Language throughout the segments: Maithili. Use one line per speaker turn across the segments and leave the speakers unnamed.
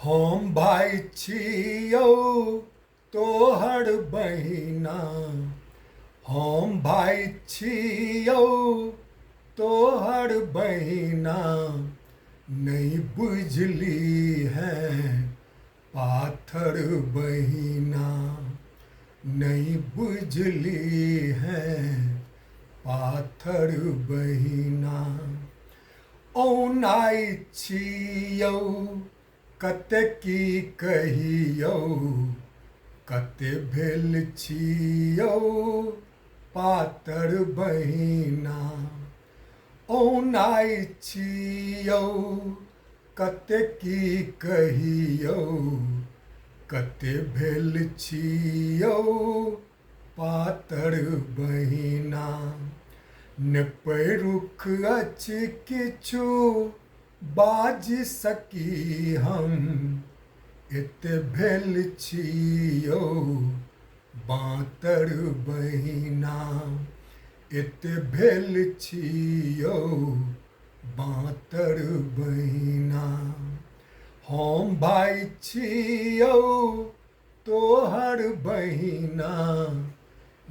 हम भाइ छियौ तोहर बहिना, हम भाइ छियौ तोहर बहिना, नहि बुझली है पाथर बहिना, नहि बुझली है पाथर बहिना। औनाइ छियौ कते की कहियौ, कते भेल छियौ पातर बहिना। औनाइ छियौ कते की कहियौ, कते भेल छियौ पातर बहिना। ने पैरुख अछि किछु बाजि सकी हम, एते भेल छियौ बाँतर बहिना, एते भेल छियौ बाँतर बहिना। हम भाइ छियौ तोहर बहिना,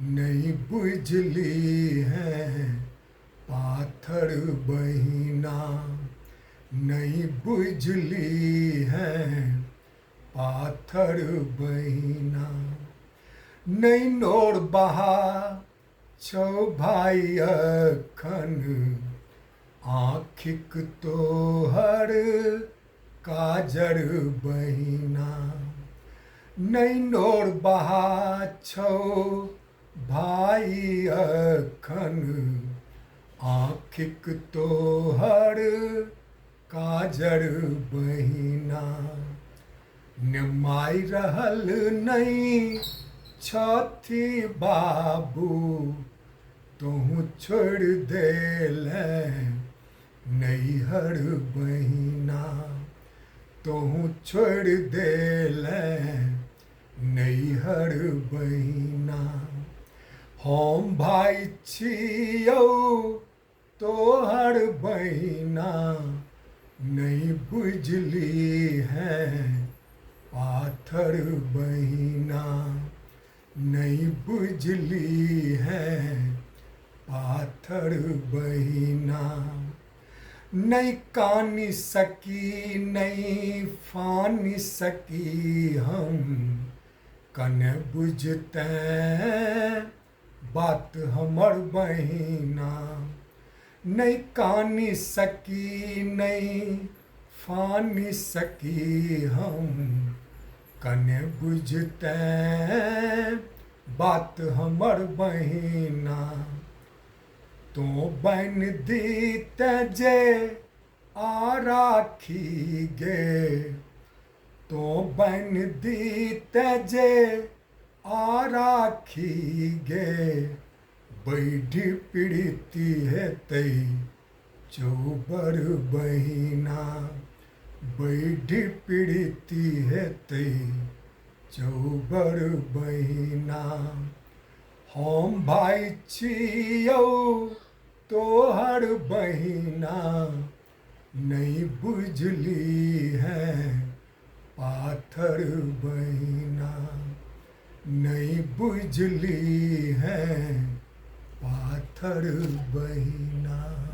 नहि बुझली है पाथर बहिना, नहि बुझली है पाथर बहिना। नहि नोर बहा छौ भाइ अखन, आँखिक तोहर काजर बहिना। नहि नोर बहा छौ भाइ अखन, आँखिक तोहर काजर बहिना। ने माय रहल नहि छथि बाबू, तोहू छोड़ि देले नैहर बहिना, तोहू छोड़ि देले नैहर बहिना। हम भाइ छियौ तोहर बहिना, नहि बुझली है पाथर बहिना, नहि बुझली है पाथर बहिना। नहि कानि सकी नहि फानि सकी हम, कने बुझते बात हमर बहिना। नहि कानि सकी नहि फानि सकी हम, कने बुझते बात हमर बहिना। तो बन दीते जे आ राखी गे, तो बन दीते जे आ राखी गे, बैढ़ी पीड़िती हेतै चौबर बहिना, बैढ़ी पीड़िती हेतै चौबर बहिना। हम भाइ छियौ तोहर बहिना, नहि बुझली है पाथर बहिना, नहि बुझली है पाथर बहिना।